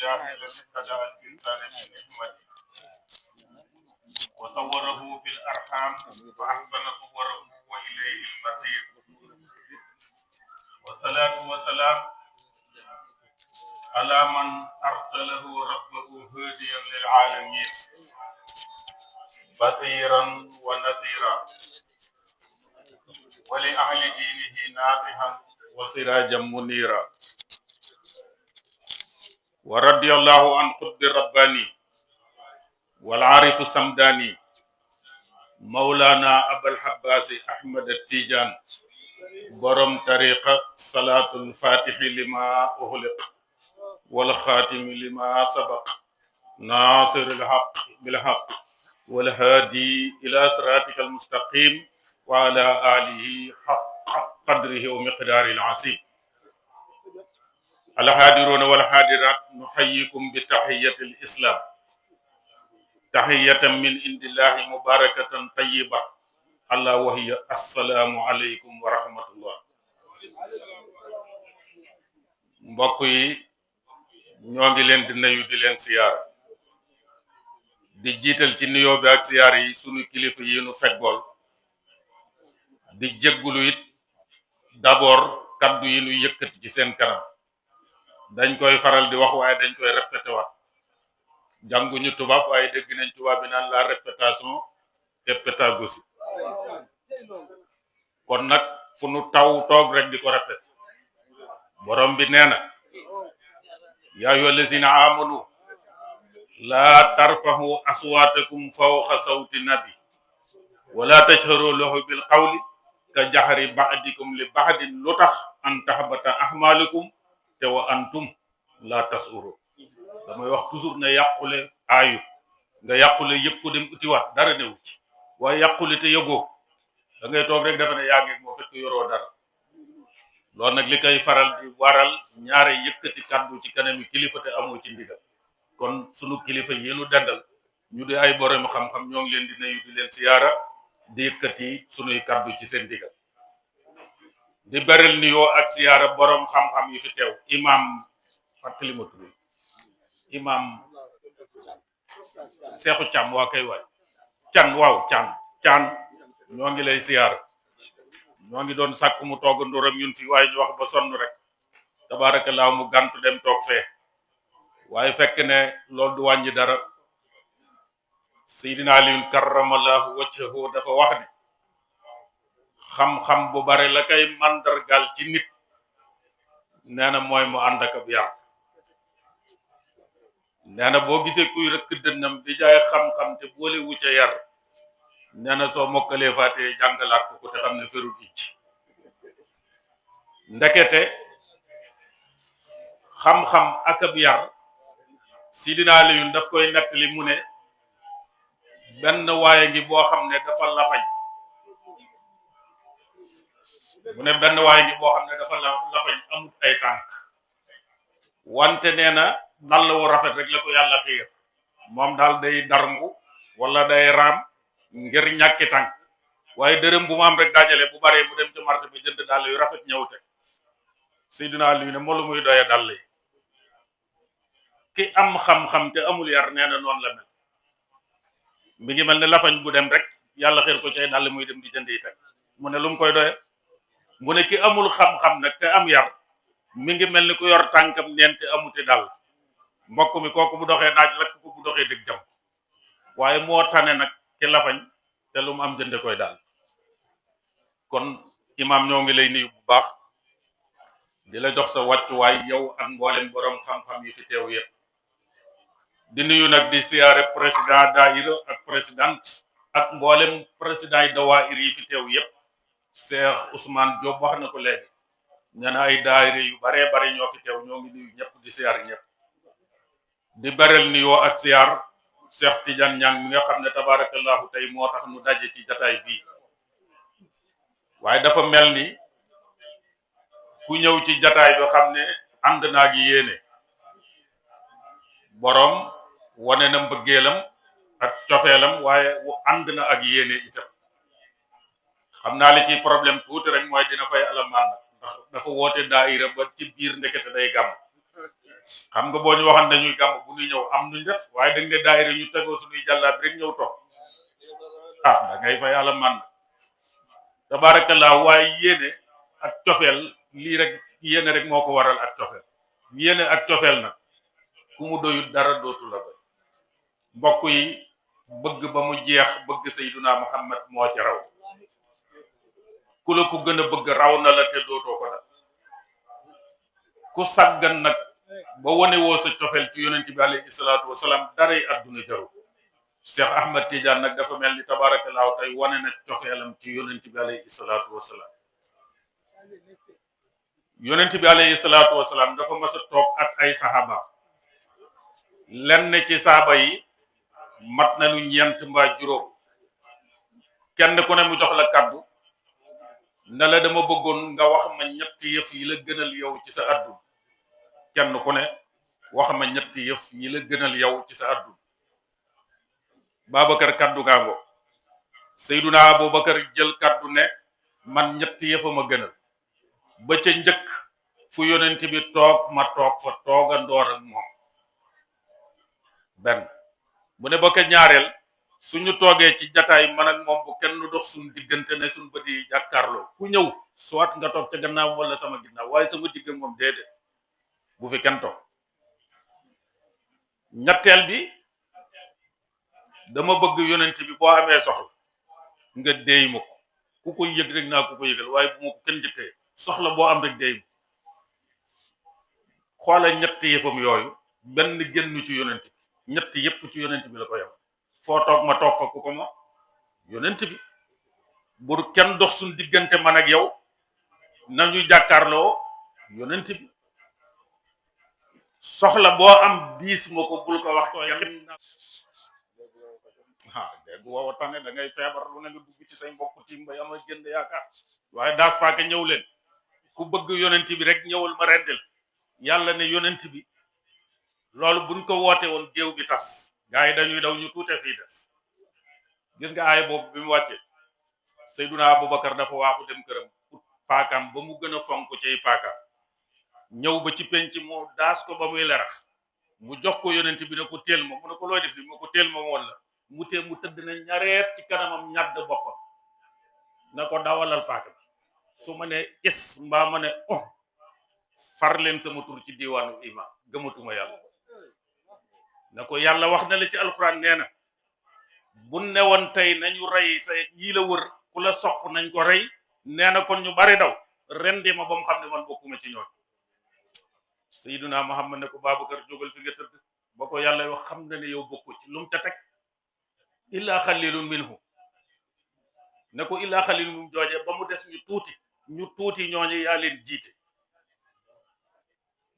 لله الذي ابتدأ الإنسان بنعمته وصوره في الأرحام فأحسن صوره وإليه المصير. والصلاة والسلام على من أرسله ربه هاديا للعالمين بصيرا ونصيرا ولأهل دينه ناصحا وسراجا منيرا. ورضي الله عن قطب الرباني والعارف السمداني مولانا أبا الحباس أحمد التيجان برم طريقة صلاة الفاتح لما أغلق والخاتم لما سبق ناصر الحق بالحق والهادي إلى صراطك المستقيم وعلى آله حق قدره ومقداره العظيم. الحاضرون والحاضرات نحييكم بتحية الإسلام تحية من عند الله مباركة طيبة الله وهي السلام عليكم ورحمة الله. mbokk yi ñoo ngi leen di nuyu di leen siyaar di jiital ci nuyoo bi ak siyaar yi sunu kilifa yi nu feggool di jéggulu it d'abord kaddu yi nu yëkkati ci seen kanam dañ koy faral di wax waaye dañ koy répété waat jànguñu tubaab waaye dégg nañ tubaab bi naan la répétition est pédagogie kon nag fu nu taw toog rek di ko répété borom bi nee na yaa ayyuha allazina amanu laa tarfahu aswaatakum fawqa sawti nabi wala tajharu lahu bil qawli ka jahri ba'dikum li ba'din lu tax an tahbata ahmalukum te wa antum la tasuru. damay wax toujours ne yàqule aayu nga yàqule yëpp ko dem utiwaat dara newu ci waaye yàqule te yëgoo da ngay toog rek defe ne yaa ngi moo fekk yoroo dara. loolu nag li koy faral di waral ñaare yëkkati kaddu ci kanami kilifa te amoo ci ndigal kon sunu kilifa yéenu dendal ñu di ay borom xam-xam ñoo ngi leen di nuyu di leen siyaara di yëkkati sunuy kaddu ci seen ndigal di berel nuyoo ak siyaara borom xam-xam yi fi teew imam fàttali ma tudd imam Seexu Cam waa kay waay can waaw can ñoo ngi lay siyaara ñoo ngi doon sàkk mu toog ndoor ak ñun fi waaye ñu wax ba sonn rek tabaarakallaa mu gantu dem toog fee waaye fekk ne loolu du wàññi dara. Seydina Aliyun karramallahu wajhahu dafa wax ne xam-xam bu bare la kay mandargal ci nit nee na mooy mu ànd ak ab yar. nee na boo gisee kuy rëkk dënnam di jaay xam-xam te boole wu ca yar nee na soo mokkalee faatee jàngalaat ko te xam ne ferul icc ndekete xam-xam ak ab yar Sidina Aliyun daf koy nettali mu ne benn waaye ngi boo xam ne dafa lafañ amut ay tànk wante nee na dal la wu rafet rek la ko yàlla xiir moom daal day darngu wala day raam ngir ñàkki tànk waaye dërëm bu mu am rek dajale bu baree mu dem ci marché bi jënd dàll yu rafet ñëw te Seydina Ali ne moo lu muy doye dàll yi ki am xam-xam te amul yar nee na noonu la mel mi ngi mel ne lafañ bu dem rek yàlla xeer ko ci ay dàll muy dem di jënd yi teg mu ne lu mu koy doye mu ne ki amul xam-xam nag te am yar mi ngi mel ni ku yor tànkam neen te amuti dàll mbokk mi kooku bu doxee naaj lakk ko bu doxee dëgg jam waaye moo tane nag ki lafañ te lu mu am jënde koy daal. kon imam ñoo ngi lay nuyu bu baax di la jox sa wàccuwaay yow ak mboolem borom xam-xam yi fi teew yëpp di nuyu nag di siyaare président daayira ak présidente ak mboolem président yi dawaayir yi fi teew yëpp Cheikh Ousmane Diop wax na ko léegi ñana ay daayira yu baree bare ñoo fi teew ñoo ngi nuyu ñëpp di siyaar ñëpp di bareel nuyoo ak siyaar Cheikh Tidiane Niang mi nga xam ne tabarakallahu tey moo tax nu daje ci jataay bii waaye dafa mel ni ku ñëw ci jataay bi xam ne ànd naa gi yéene boroom wane na mbëggeelam ak cofeelam waaye ànd na ak yéene itam xam naa li ci problème tuuti rek mooy dina fay alamaan nag ndax dafa woote daayira ba ci biir ndekete day gàmm xam nga boo ñu waxoon dañuy gàmm bu ñuy ñëw am nuñ def waaye dañ ne daayira ñu tegoo suñuy jàllaat rek ñëw toog da ngay fa yàlla man tabarakallah. waaye yéene ak cofeel lii rek yéene rek moo ko waral ak cofeel yéene ak cofeel nag ku mu doyut dara dootu la doy. mbokk yi bëgg ba mu jeex bëgg Seyduna Muhammad moo ci raw ku la ko gën a bëgg raw na la te dootoo ko dal ku sàggan nag ba wane woo sa cofeel ci yonent bi alayhi salaatu wasalaam daray adduna jaru Cheikh Ahmad Tidiane nag dafa mel ni tabarakallahu tey wane na cofeelam ci yonent bi alayhi salaatu wasalaam. yonent bi alayhi salaatu wasalaam dafa mas a toog ak ay saxaaba lenn ci saaba yi mat nañu ñeent mbaa juróom kenn ku ne mu jox la kàddu ne la dama bëggoon nga wax ma ñetti yëf yi la gënal yow ci sa àdduna kenn ku ne wax ma ñetti yëf yi la gënal yow ci sa àdduna. Babacar kàddu gaango Seyduna Abubakar jël kàddu ne man ñetti yëfa ma gënal ba ca njëkk fu yonent bi toog ma toog fa tooga ndoor ak moom benn bu ne ba ka ñaareel suñu toogee ci jataay man ak moom bu kenn dox suñu diggante ne suñu bët yi jàkkaarloo ku ñëw soit nga toog ca gannaaw wala sama ginnaaw waaye sama digg moom déedéet bu fi kenn toog. ñetteel bi dama bëgg yonent bi boo amee soxla nga déy ma ko ku ko yëg rek naa ku ko yëgal waaye bu ma ko kenn jëkkee soxla boo am rek déy ma xoola ñetti yëfam yooyu benn génn ci yonent bi ñetti yëpp ci yonent bi la ko yem foo toog ma toog fa ku ko ma yonent bi bur kenn dox suñ diggante man ak yow nañu jàkkaarloo yonent bi soxla boo am diis ma ko bul ko wax ko yaxit dégg woowa tane da ngay feebar lu ne nga dugg ci say mbokk tiim ba yama jënd yaakaar waaye daas paake ñëw leen ku bëgg yonent bi rek ñëwul ma reddil yàlla ne yonent bi loolu buñ ko woote woon géew bi tas gaa yi dañuy daw ñu tuute fii des gis nga aaya boobu bi mu wàccee Seyduna Abubakar dafa waaxu dem këram ut paakaam ba mu gën a fonk ciy paakaam ñëw ba ci penc mu daas ko ba muy lerax mu jox ko yonent bi ne ko téel ma mu ne ko looy def ni mu ko téel ma woon la mu tee mu tëdd na ñareet ci kanamam ñàdd boppam na ko dawalal paaka bi su ma ne is mbaa ma ne far leen sama tur ci diwaanu iman gëmatuma yàlla na ko yàlla wax na la ci alquran nee na bu ne woon tey nañu rey sa ñii la wër ku la sopp nañ ko rey nee na kon ñu bari daw rendi ma ba mu xam ne man bokkuma ci ñoon Seydina Muhammad ne ko Babacar jógal fi nga tëdd ba ko yàlla wax xam na ne yow bokku ci lu mu ca teg illaa xalilun minhu ne ko illaa xalilun minhu jooje ba mu des ñu tuuti ñooñu yaa leen jiite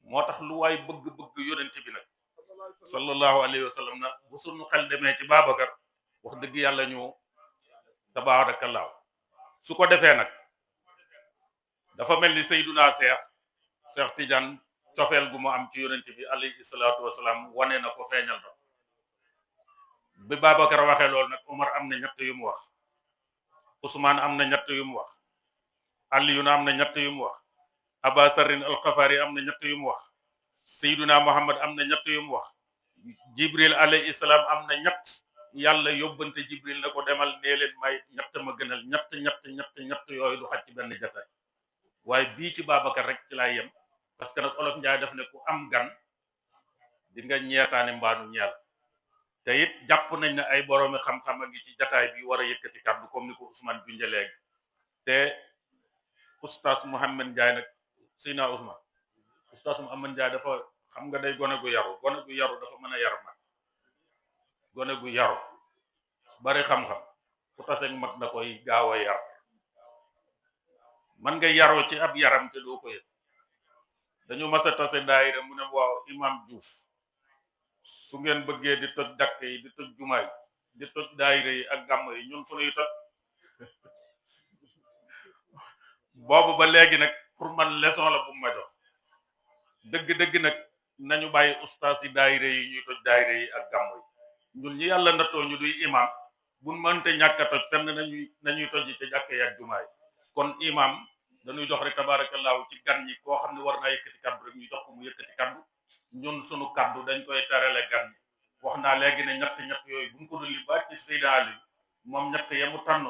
moo tax lu waay bëgg-bëgg yonent bi nag sallallahu alayhi wa sallam na bu sunu xel demee ci Babacar wax dëgg yàlla ñu tabaarakallaahu su ko defee nag dafa mel ni Seyduna Cheikh Tidiane cofeel gu mu am ci yonent bi alayhi salaatu wasalaam wane na ko feeñal na bi Babacar waxee loolu nag Omar am na ñett yu mu wax Ousmane am na ñett yu mu wax Aliyuna am na ñett yu mu wax Aba Sarrin al-Xafaari am na ñett yu mu wax Seyduna Muhammad am na ñett yu mu wax Jibril alayhi salaam am na ñett yàlla yóbbante Jibril na ko demal nee leen may ñett ma gënal ñett yooyu du xaj ci benn jataay waaye bii ci Babacar rek ci laay yem parce que nag olof Njaay daf ne ku am gan di nga ñeetaane mbaanu ñeel te it jàpp nañ ne ay boroomi xam-xam a ngi ci jataay bi war a yëkkati kàddu comme ni ko Ousmane junje léegi te oustaz Mouhamed Ndiaye nag Seyna Ousmane oustaz Mouhamed Ndiaye dafa xam nga day gone gu yaru dafa mën a yar mag gone gu yaru bari xam-xam ku taseeg mag da koy gaaw a yar man nga yaroo ci ab yaram te doo ko yëg dañu mas a tase daayira mu ne waaw imam Diouf su ngeen bëggee di toj jàkk yi di toj jumaa yi di toj daayira yi ak gàmm yi ñun fu ñuy toj boobu ba léegi nag pour man leçon la bu ma jox dëgg-dëgg nag nañu bàyyi ustaas yi daayira yi ñuy toj daayira yi ak gàmm yi ñun ñi yàlla nattoo ñu duy imam buñ mënte ñàkk a toj fenn nañuy toj ci jàkk yi ak jumaa yi kon imam dañuy jox rek tabarakallahu ci gan ñi koo xam ne war naa yëkkati kaddu rek ñu jox ko mu yëkkati kaddu ñun sunu kaddu dañ koy terale gan wax naa léegi ne ñett yooyu buñ ko dul li ba ci Seydina Ali moom ñett ya mu tànn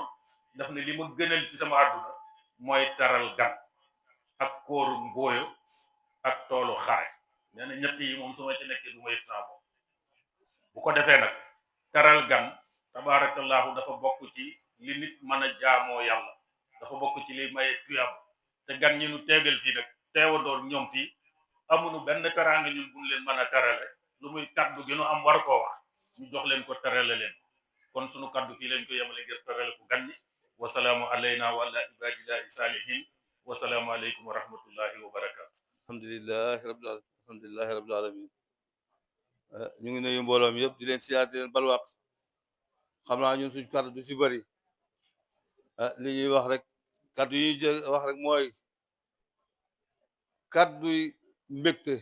daf ne li ma gënal ci sama àdduna mooy teral gan ak kóoru mbooyo ak toolu xare nee na ñett yi moom su ma ci nekkee du ma yëg saa bopp bu ko defee nag teral gan tabaarakallaahu dafa bokk ci li nit mën a jaamoo yàlla dafa bokk ci li may tuyab te gan ñi nu teegal fii nag teewandoor ñoom fii amuñu benn teraanga ñun buñ leen mën a terale lu muy kaddu gi nu am war koo wax ñu jox leen ko terale leen kon sunu kaddu fii lañ ko yemale ngir terale ko gan ñi wasalaamu alayna wa ala ibadillahi salihin wasalaamu aleykum wa rahmatullahi wa barakatu alhamdulillahi rabbil alamin ñu ngi nuyu mbooloom yëpp di leen siyaar di leen balwaq xam naa ñun suñ kaddu du si bëri li ñuy wax rek kaddu yi ñuy jël wax rek mooy kadduy mbégte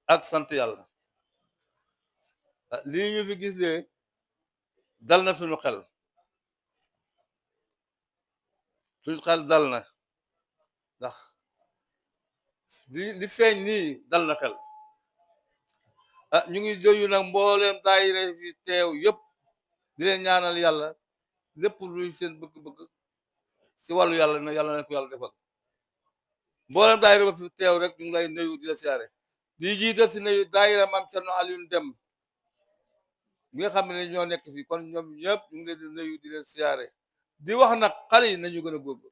ak sant yàlla lii ñu fi gis ne dal na suñu xel dal na ndax li feeñ nii dal na xel ñu ngi joyu nag mbooleem daayira fi teew yëpp di leen ñaanal yàlla lépp luy seen bëgg-bëgg si wàllu yàlla na yàlla na ko yàlla defal mbooleem daayira ba fi teew rek ñu ngi lay nuyu di la siyaare di jiital si nuyu daayira Maam Cerno Alioune Dem bi nga xam ne ñoo nekk fii kon ñoom ñëpp ñu ngi leen di nuyu di leen siyaare di wax nag xale yi nañu gën a góorgóorlu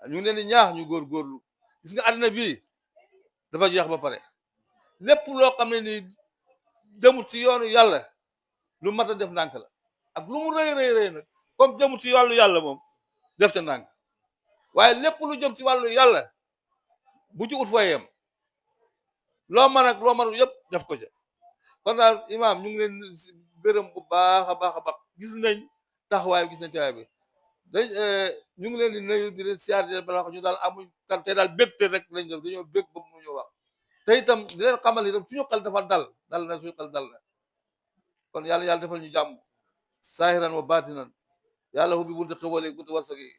ñu ngi leen di ñaax ñu góorgóorlu gis nga àddina bii dafa jeex ba pare lépp loo xam ne ni jëmut ci yoonu yàlla lu mat a def ndànk la ak lu mu rëy rëy nag comme jëmut ci wàllu yàlla moom def ca ndànk waaye lépp lu jëm ci wàllu yàlla bu ci ut fa yem loo mën ak loo mënul yëpp def ko ca kon daal imaam ñu ngi leen gërëm bu baax a baax gis nañ taxawaay bi gis nañ taxawaay bi ñu ngi leen di nuyu di leen siyaar di leen balaa ñu daal amuñ kan tey daal bégte rek lañ def dañoo bég ba mu ñu wax te itam di leen xamal itam suñu xel dafa dal na suñu xel dal na kon yàlla defal ñu jàmm saahiran wa baatinan yàlla ubbi bunti xewal yi bunti warsak yi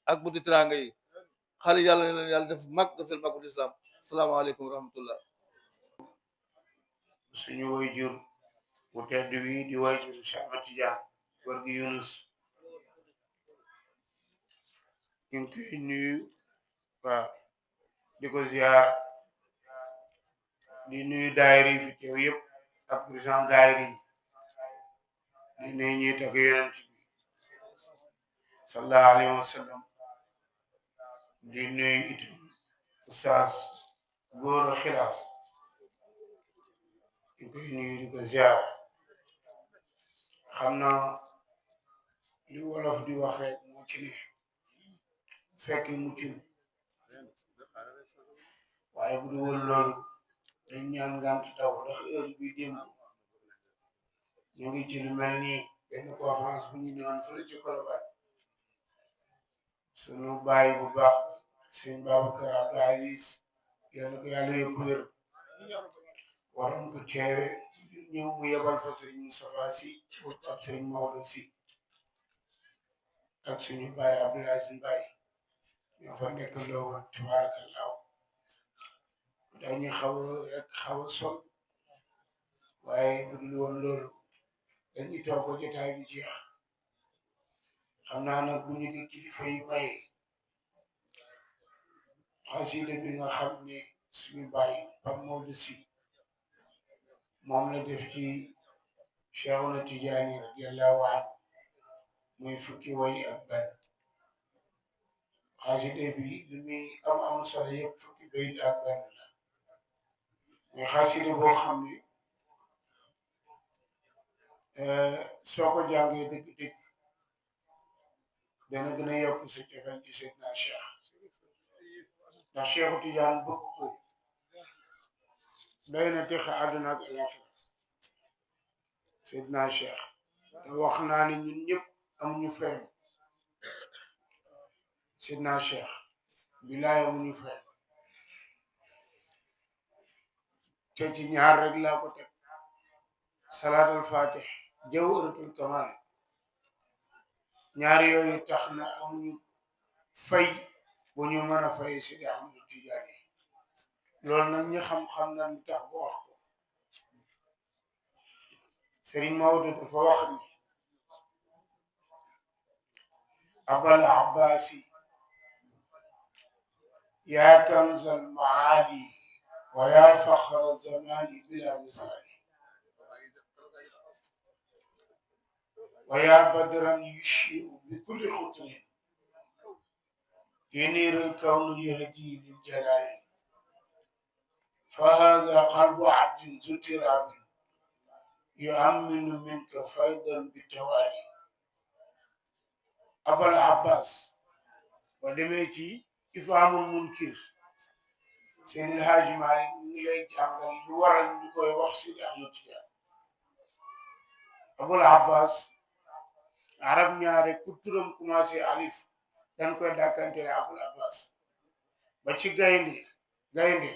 ak bunti tiraanga yi xale yàlla ne leen yàlla def mag def leen magul islam salaamaaleykum wa rahmatullah suñu wayjur bu tedd wi di wayjur Cheikh Ahmad Tidiane góor gi Yunus ñu ngi koy nuyu waa di ko ziar di nuyu daayira yi fi teew yëpp ak président daayira yi di nuyu ñuy tagg yonent bi sallallahu alayhi wa sallam di nuyu itam Oustaz Gora Xilaas di koy nuyu di ko ziar xam na li wolof di wax rek moo ci ne fekk muccul waaye bu dul woon loolu dañ ñaan ngant daw ndax heure bi démb ñu ngi ci lu mel ni benn conférence bu ñu ñëwoon fële ci Colobane sunu baay bu baax sëñ Babacar Abdou Aziz yal na ko yàlla yokk wér waroon ko teewe ñëw mu yebal fa sëriñ Moustapha Sy ak sëriñ Maodo Sy ak suñu baay Abdou Aziz Mbaye ñoo fa nekk loo woon tabaarakallaahu dañu xaw a sol waaye bu dul woon loolu dañuy toog ba jotaay bi jeex xam naa nag bu ñu di kilifa yi maye xasida bi nga xam ne suñu baay Pape Maodo Sy moom la def ci Cheikhuna Tijaani radiyallahu anhu muy fukki way ak benn xasida bi li muy am solo yëpp fukki bayit ak benn la muy xasida boo xam ne soo ko jàngee dëgg-dëgg dana gën a yokk sa cofeel ci Seydina Cheikh ndax Cheikhu Tijaan bëgg ko doy na texe àdduna ak alaxira Seydina Cheikh te wax naa ne ñun ñëpp amuñu fayam Seydina Cheikh bilaay amuñu fayam te ci ñaar rek laa ko teg salaatul fatih jawharatul kamal ñaar yooyu tax na amuñu fay bu ñu mën a fay Seydi Ahmadu Tijaani loolu nag ñu xam-xam na lu tax bu wax ko Serigne Maodo dafa wax ni abal abbasi yaa kanzal maali wa yaa faxra zamani bila misaali wa yaa badran yushiu bi kulli xutrin ينير الكون يهدي للجلال فهذا قلب عبد ذو اضطراب يؤمن منك فيضا بالتوالي أبا العباس ودميتي إفهام المنكر سين الحاج مالك لي جانغال لو waral ñu koy wax ci Ahmad Tijaan Abul Abbas arab ñaare ku turam commencé alif dañ koy dàkkantele Abul Abbas ba ci gaynde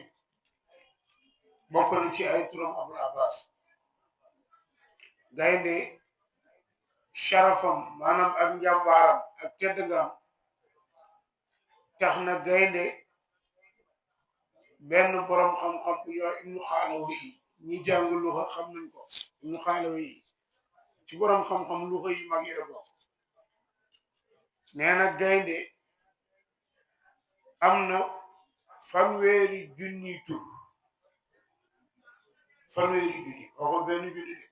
bokk na ci ay turam Abul Abbas gaynde sharafam maanaam ak njàmbaaram ak tedd ngam tax na gaynde benn borom xam-xam bu ñoo Ibnu Xaalawi ñi jàng luxa xam nañ ko Ibnu Xaalawi ci borom xam-xam luxa yi mag yi la bokk nee na gaynde am na fanweeri junni tur fanweeri junni waxul benn junni de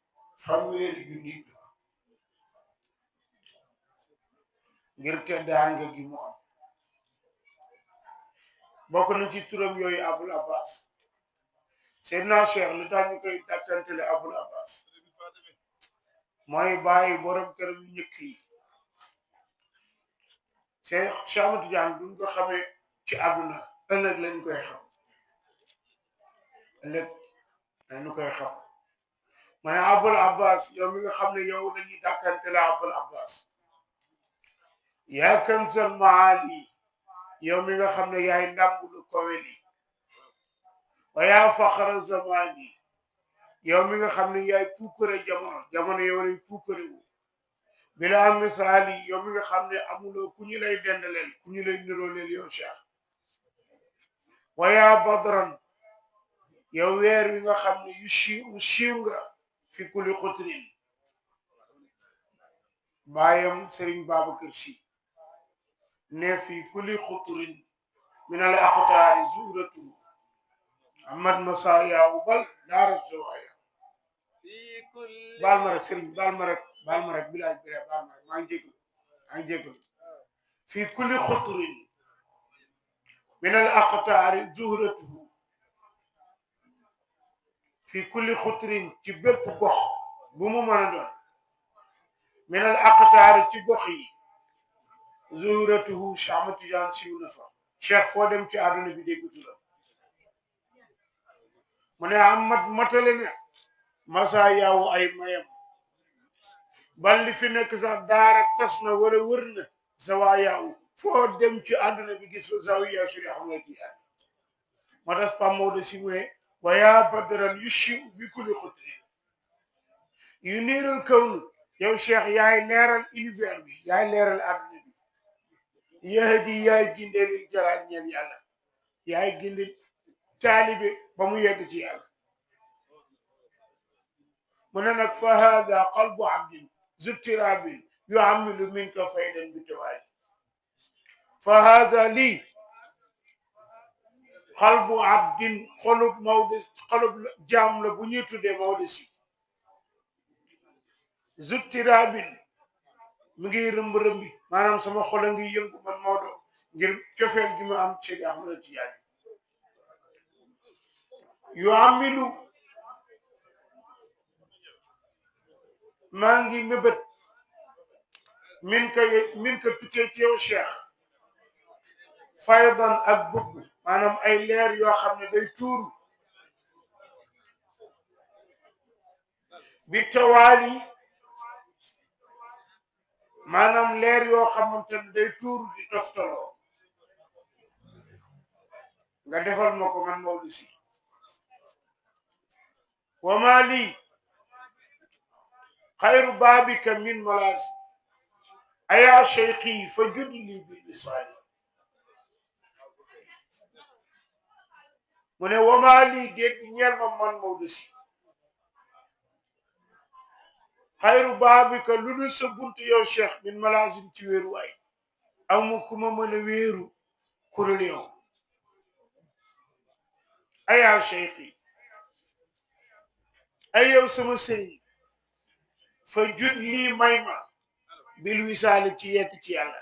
fanweeri junni tur ngir teddaan nga gi mu am bokk na ci turam yooyu Abul Abbas Seydina Cheikh lu tax ñu koy dàkkantele Abul Abbas mooy bàyyi borom këram yu njëkk yi Cheikh Ahmad Tijaan duñ ko xamee ci àdduna ëllëg lañ koy xam ëllëg lañu koy xam ma ne Abul Abbas yow mi nga xam ne yow lañuy dàkkantele Abul Abbas yaa kanzal maali yow mi nga xam ne yaay ndàmb lu kowe li wa yaa faxra zamani yow mi nga xam ne yaay puukare jamono yow lay puukare wu bila misaali yow mi nga xam ne amuloo ku ñu lay dendaleel ku ñu lay nirooleel yow Cheikh wa yaa badran yow weer wi nga xam ne yu siiw nga fi kulli xutrin baayam Serigne Babacar Sy ne fi kulli xutrin min al aqtaari zuhratu amad masaya bal daarat zawaya baal ma rek Serigne baal ma rek bilaay baal ma rek maa ngi jégalu fi kulli xutrin min al aqtaari zuhratuhu fi kulli xutrin ci bépp gox bu mu mën a doon min al aqtaari ci gox yi zuhratuhu Cheikh Ahmad Tijaan siiw na fa cheikh foo dem ci àdduna bi dégg turam mu ne Ahmad matale ne masa yaawu ay mayam bal li fi nekk sax daara tas na wala wër na zawa yaawu foo dem ci àdduna bi gis fa zawiya Cheikh Ahmad Tijaan moo tax Pape Maodo si mu ne wa yaa badran yushiu bi kulli xutrin yu niiral kawnu yow cheikh yaay leeral univers bi yaay leeral àdduna bi yahdi yaay gindee lil jalaal ñeel yàlla yaay gindi taalibe ba mu yegg ci yàlla mu ne nag fa hada qalbu abdin zuttirabin yuamilu minka faydan bi tawaali fa hada lii qalbu abdin xolub Maodo xolub jaam la bu ñuy tuddee Maodo si zuttirabin mi ngi rëmb-rëmbi maanaam sama xol a ngi yëngu man Maodo ngir cofeel gi ma am Seydi Ahmad Tijaan yuamilu maa ngi mébét min ka tukkee ci yow Cheikh faydan ak bëgg maanaam ay leer yoo xam ne day tuuru bi tawaali maanaam leer yoo xamante ne day tuuru di toftaloo nga defal ma ko man Maodo si wa maa lii xayru baabika min malaasi ayaa cheikhi fa judd lii bil misaali mu ne wamaa lii déet ñeel ma man Maodo si xayru baabika lu dul sa buntu yow cheikh min malaasin ci wéeruwaay aw ma ku ma mën a wéeru kurul yow ayaa cheikh yi ay yow sama sëriñ fa jut lii may ma bil wisaali ci yegg ci yàlla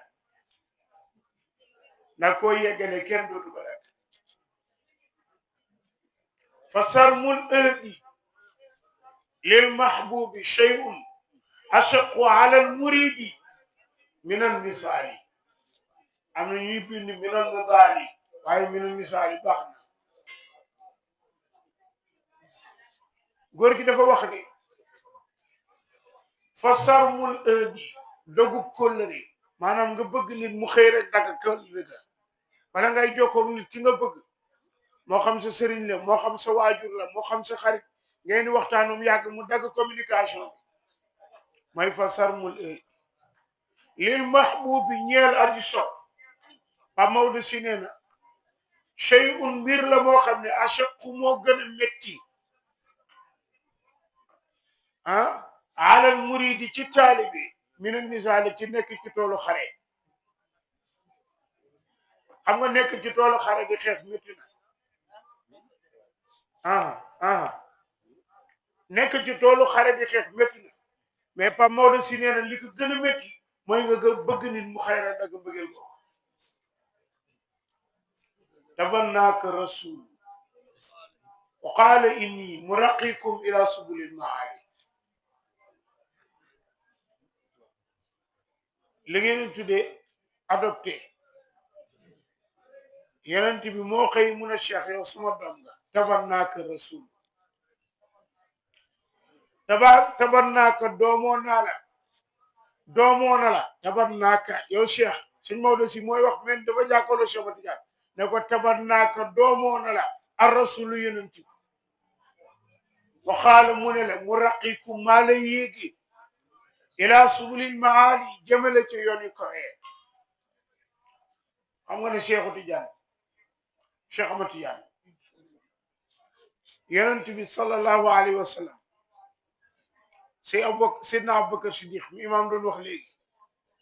ndax koo yeggale kenn dootu ko dak fa sarmul ëhdi lil mahbubi shay'un ashaqu ala al muridi min al misaali am na ñuy bind min al mudaali waaye min al misaali baax na góor gi dafa wax ne fa sarmul ëhdi dogu kóllëre maanaam nga bëgg nit mu xëy rek dagg kóllëre ga wala ngay jokkoo nit ki nga bëgg moo xam sa sëriñ la moo xam sa waajur la moo xam sa xarit ngeen di waxtaanum yàgg mu dagg communication bi mooy fa sarmul ëhdi lil mahbubi ñeel aji sopp Pa Maodo si nee na shay'un mbir la moo xam ne ashaqu moo gën a métti alal muridi ci taalibi mina misaali ci nekk ci toolu xare xam nga nekk ci toolu xare di xeex métti na nekk ci toolu xare di xeex métti na mais Pa Maodo si nee na li ko gën a métti mooy nga bëgg nit mu xayra dagg mbëggeel ko tabannaaka rasul wa qaala inni muraqikum ila subulil maali li ngeen tuddee adopté yonent bi moo xëy mun a cheikh yow sama doom nga tabannaaka rasul tabannaaka doomoo naa la doomoo na la tabannaaka yow cheikh sëñ Maodo si mooy wax men dafa jàkkaarloo Cheikh Ahmad Tidiane ne ko tabannaaka doomoo na la ar rasulu yonent bi waxaala mu ne la mu raqiku maa la yéegi ila subulil maali jëmale ci yoon yi kowee xam nga ne Cheikh Tidiane Cheikh Ahmad Tidiane yonent bi sallallahu alayhi wa sallam Seydina Abubakar Siddiq mi imaam doon wax léegi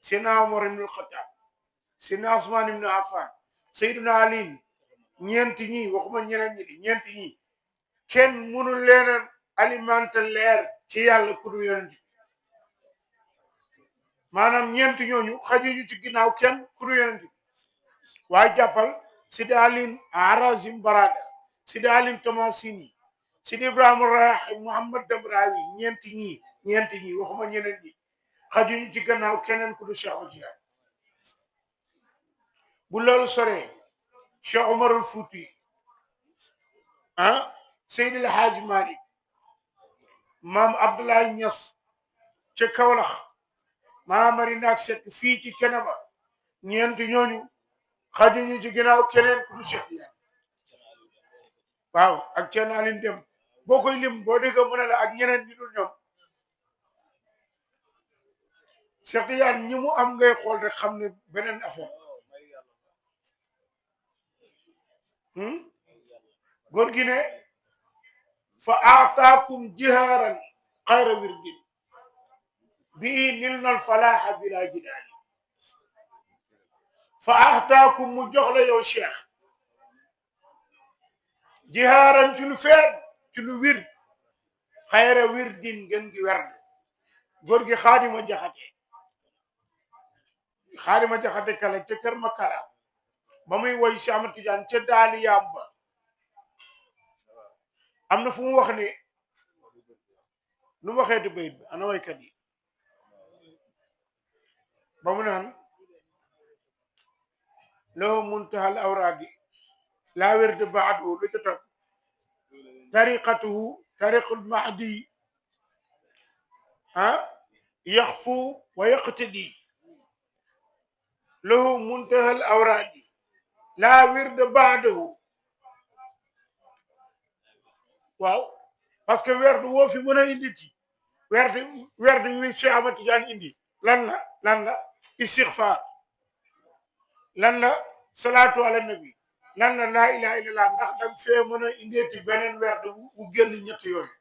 Seydina Omar ibn al-Khattab Seydina Usmaan ibn Affan Seydina Ali ñeenti ñi waxuma ñeneen ñi di ñeenti ñi kenn mënul leen alimenté leer ci yàlla ku dul yonent bi maanaam ñeenti ñooñu xajuñu ci ginnaaw kenn ku dul yonent bi waaye jàppal Sidi Alin Arazim Barada Sidi Alin Tomasini Sidi Ibrahima Rahi Muhammad Damrawi ñeenti ñi waxuma ñeneen ñi xajuñu ci gannaaw keneen ku dul Cheikh Tidiane bu loolu soree Cheikh Omar al Fouti Seydi El Hadji Malick maam Abdoulaye Niass ca Kaolack maam Mari Ndaak Seck fii ci Kenaba ñeenti ñooñu xajuñu ci ginnaaw keneen ku dul Cheikh Tidiane waaw ak Thierno Aline Dem boo koy lim boo dégg mu ne la ak ñeneen ñi dul ñoom Cheikh Tidiane ñi mu am ngay xool rek xam ne beneen affaire góor gi ne fa aataakum jihaaran xayra wirdin bii nil nal falaaxa bila jidaali fa aataakum mu jox la yow cheikh jihaaran ci lu feeñ ci lu wir xayra wirdin gën gi werd góor gi xaadima jaxate kala ca kër ma kala ba muy woy Cheikh Ahmad Tidiane ca daali yàmba am na fu mu wax ne nu mu waxeeti bayit bi ana waykat yi ba mu naan loo muntahal awraadi laa wérde baadu lu ca topp tariqatuhu tariqul mahdi yaxfu wa yaqtadi lahu muntahal awraadi laa wérde baadahu waaw parce que werdu woo fi mën a indi ci werdu wi Cheikh Ahmad Tidiane indi lan la istixfaar lan la salaatu ala nabi lan la laa ilaha illallah ndax dang fee mën a indeeti beneen werd bu génn ñett yooyu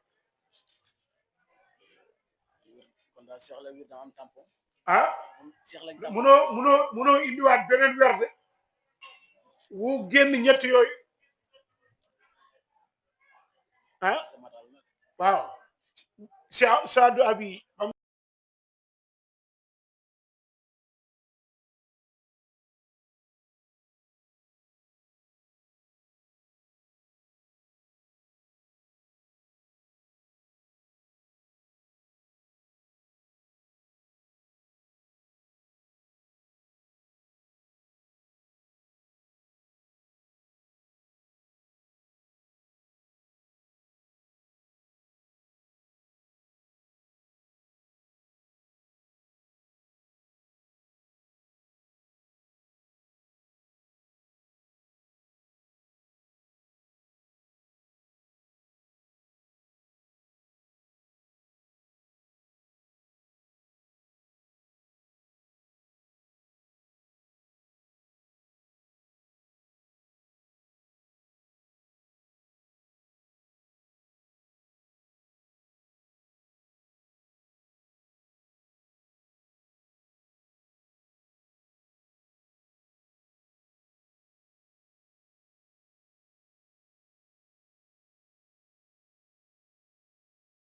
ah munoo indiwaat beneen werd wu génn ñett yooyu ah waaw Saadu Abi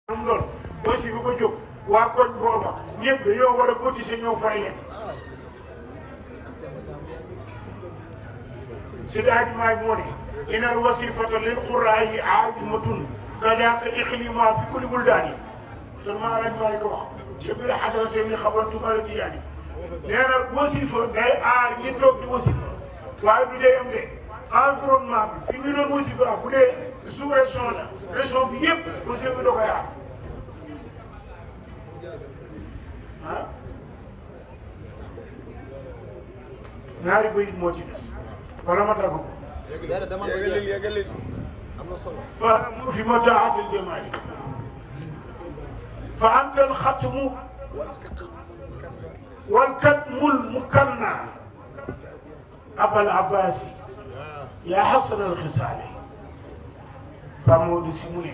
am lool aussi bu ko jóg waa koñ booba ñëpp dañoo war a cotiser ñoo fay leen Seydi Hadji Maalik moo ne inal wasifata lil quraa'i azimatun kadaaka iqlima fi kulli buldaani te maa lañ may ko wax ci biir xadarate yi xabantu mala diyaani nee na wasifa day aar ñi toog di wasifa waaye du dee am de environnement bi fi ñu doon wasifa bu dee sous région la région bi yëpp wasifa bi da koy aar ah ñaari bayit moo ci des wala ma dagg ko am na solo fa mu fi mataatil jamaali fa anta alxatmu walkatmul mukanna abal abbasi yaa xasan alxisaali ba Maodo si mu ne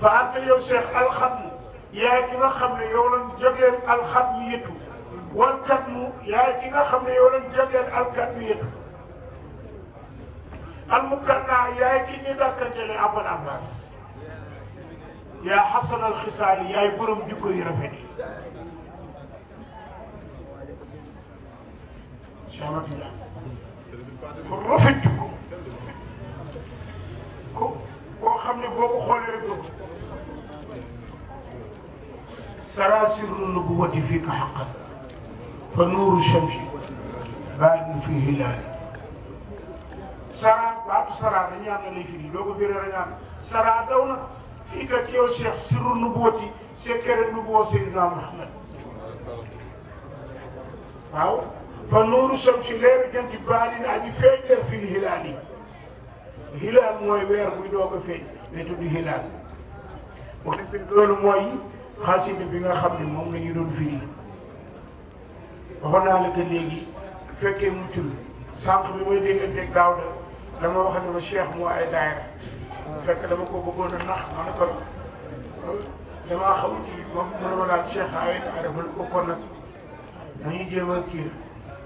fa anta yow Cheikh alxatmu yaay ki nga xam ne yow lañ jagleel alxatmu yëtu walkatmu yaay ki nga xam ne yow lañ jagleel alkatmu yëtu almukanna yaay ki ñu dàkkantele abal abbas yaa xasan alxisaali yaay borom jikko yu rafet yi ko rafet jikko koo xam ne boo ko xoolee rek doo sarasiru nubuwati fii ka xaqan fa nuuru shamsi baadin fi hilaali sara baatu sara rañaan la lay firi doo ko firi rañaan sara daw na fii ka ci yow Cheikh siru nubuwati secret nubuwa Seydina Muhammad waaw fa nuuru shamsi leeru janti baadin aji feeñ der fi hilaali hilaal mooy weer buy doog a feeñ ne tudd hilaal bu defee loolu mooy xasida bi nga xam ne moom la ñu doon firi waxoon naa la que léegi fekkee muccul sànq bi mooy dégganteeg daaw da dama wax ne ma Cheikh moo ay daayira fekk dama ko bëggoon a nax ma ne ko damaa xam kii moom mu ne ma daal Cheikh ay daayira ma ne ko kon nag dañuy jéem a kii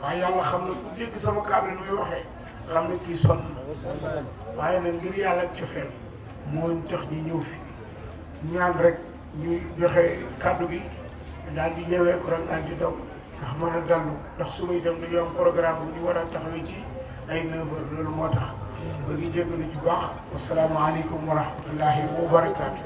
waaye yàlla xam na ku dégg sama kàddu ni muy waxee xam ne kii sonn waaye nag ngir yàlla cofeel moo tax ñu ñëw fi ñaan rek ñu joxe kàddu gi daal di ñëwee ko rek daal di daw ndax mën a dallu ndax su may dem dañoo am programme bu ñu war a taxawee ci ay 9 heures loolu moo tax ba ngi jégalu ci baax wasalaamaaleykum wa rahmatullahi wa barakaatu.